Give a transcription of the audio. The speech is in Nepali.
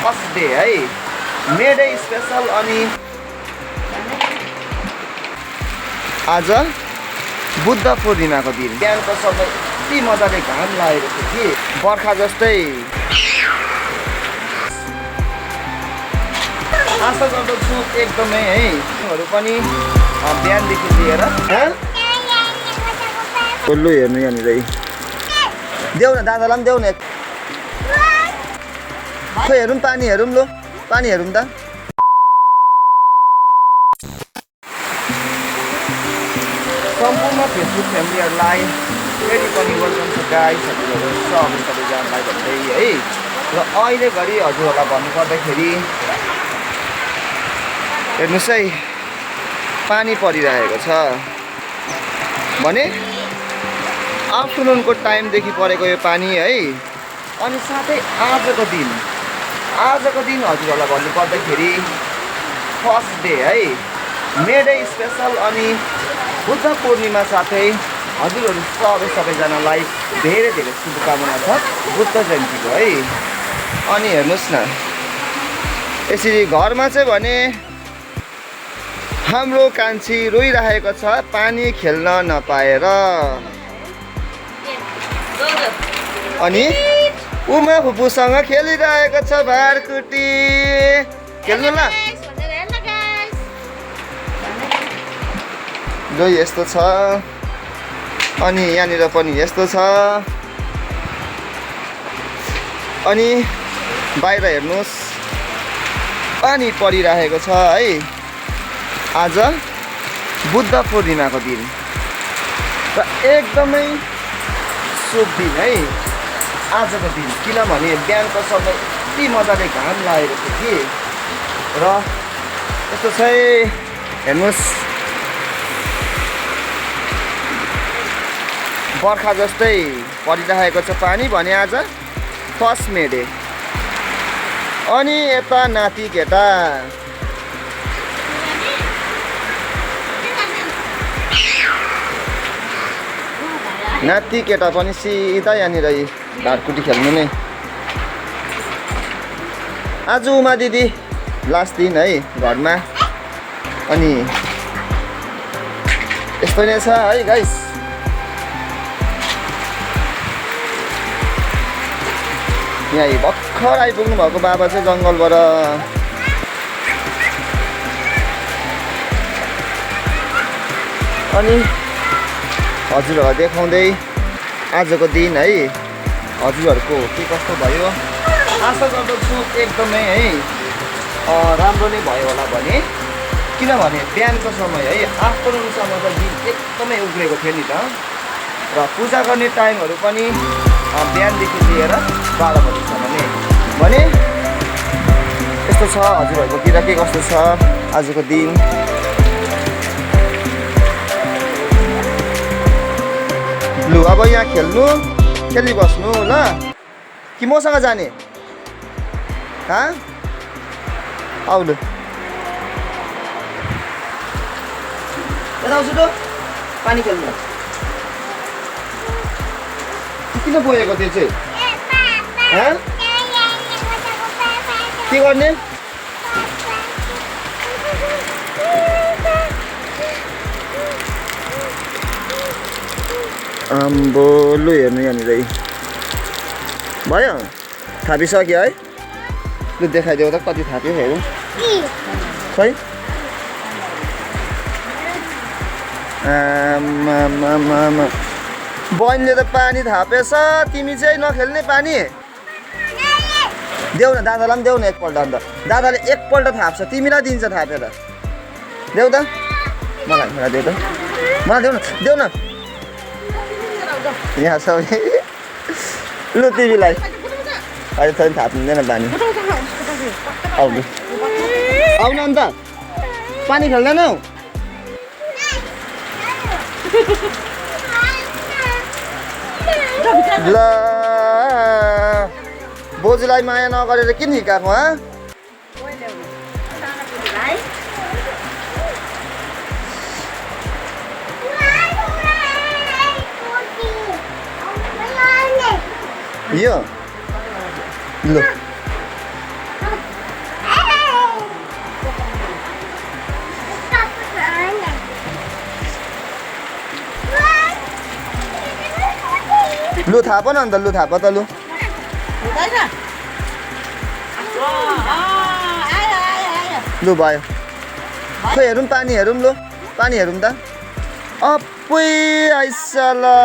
फर्स्ट डे है, मे डे स्पेसल। अनि आज बुद्ध पूर्णिमाको दिन। बिहानको समय यति मजाले घाम लागेको थियो कि बर्खा जस्तै। आशा गर्दछु एकदमै है हरू पनि बिहानदेखि लिएर लु हेर्नु यहाँनिर देऊ न, दादालाई पनि देऊ न। खै हेरौँ, पानी हेरौँ, लो पानी हेरौँ त। सम्पूर्ण फेसबुक फ्यामिलीहरूलाई फेरि पनि वेलकम छ गाइस, हजुरहरू सबैजनालाई भन्दै है। र अहिले घरि हजुरहरूलाई भन्नुपर्दाखेरि हेर्नुहोस् है, पानी परिरहेको छ भने आफ्टरनुनको टाइमदेखि परेको यो पानी है। अनि साथै आजको दिन हजुरहरूलाई भन्नुपर्दाखेरि फर्स्ट डे है, मे डे स्पेसल। अनि बुद्ध पूर्णिमा साथै हजुरहरू सबैजनालाई धेरै धेरै शुभकामना छ बुद्ध जयन्तीको है। अनि हेर्नुहोस् न, यसरी घरमा चाहिँ भने हाम्रो कान्छी रोइरहेको छ पानी खेल्न नपाएर। अनि उमा फुपूसँग खेलिरहेको छ भाडकुटी। खेल्नु ल ल, यस्तो छ। अनि यहाँनिर पनि यस्तो छ। अनि बाहिर हेर्नुहोस्, पानी परिरहेको छ है। आज बुद्ध पूर्णिमाको दिन र एकदमै शुभ दिन है आजको दिन। किनभने बिहानको समय यति मजाले घाम लागेको थियो कि र यस्तो छ हेर्नुहोस्, बर्खा जस्तै परिरहेको छ पानी भने आज फर्स्ट मे डे। अनि यता नाति केटा पनि सिधा यहाँनिर भाडकुटी खेल्नु नै। आज उमा दिदी लास्ट दिन है घरमा। अनि यस्तो नै छ है गाइस। यहाँ भर्खर आइपुग्नु भएको बाबा चाहिँ जङ्गलबाट। अनि हजुरहरूलाई देखाउँदै आजको दिन है हजुरहरूको के कस्तो भयो। आशा गर्दछु एकदमै है राम्रो नै भयो होला भने। किनभने बिहानको समय है, आफ्टरनुनसम्म त दिन एकदमै उग्रेको थियो नि त। र पूजा गर्ने टाइमहरू पनि बिहानदेखि लिएर 12 बजीसम्म भने यस्तो छ। हजुरहरूकोतिर के कस्तो छ आजको दिन? लु अब यहाँ खेलिबस्नु ल कि मसँग जाने? आउ लु यता आउँछु त पानी खेल्नु। किन बोलेको त्यो चाहिँ के गर्ने? आम्बो लु हेर्नु यहाँनिर भयो, थापिसक्यो है। लु देखाइदेऊ त कति थाप्यो हेरौँ खै। बहिनीले त पानी थापेछ, तिमी चाहिँ नखेल्ने पानी? देऊ न, दादालाई पनि देऊ न एकपल्ट। अन्त दादाले एकपल्ट थाप्छ, तिमीलाई दिन्छ थापेर। देऊ त मलाई देऊ त, मलाई देऊ न यहाँ सबै। लु तिमीलाई अहिले त थाप्दैन पानी। आउनु आउनु अन्त पानी खेल्दैनौ? ल बोजूलाई माया नगरेर किन हिकाएको? यो ल लु थाप न अन्त लु थाप त लु हुँदैन आयो आयो आयो लु भयो खोइ हेरौँ पानी हेरौँ लु पानी हेरौँ त अप्पै आइसला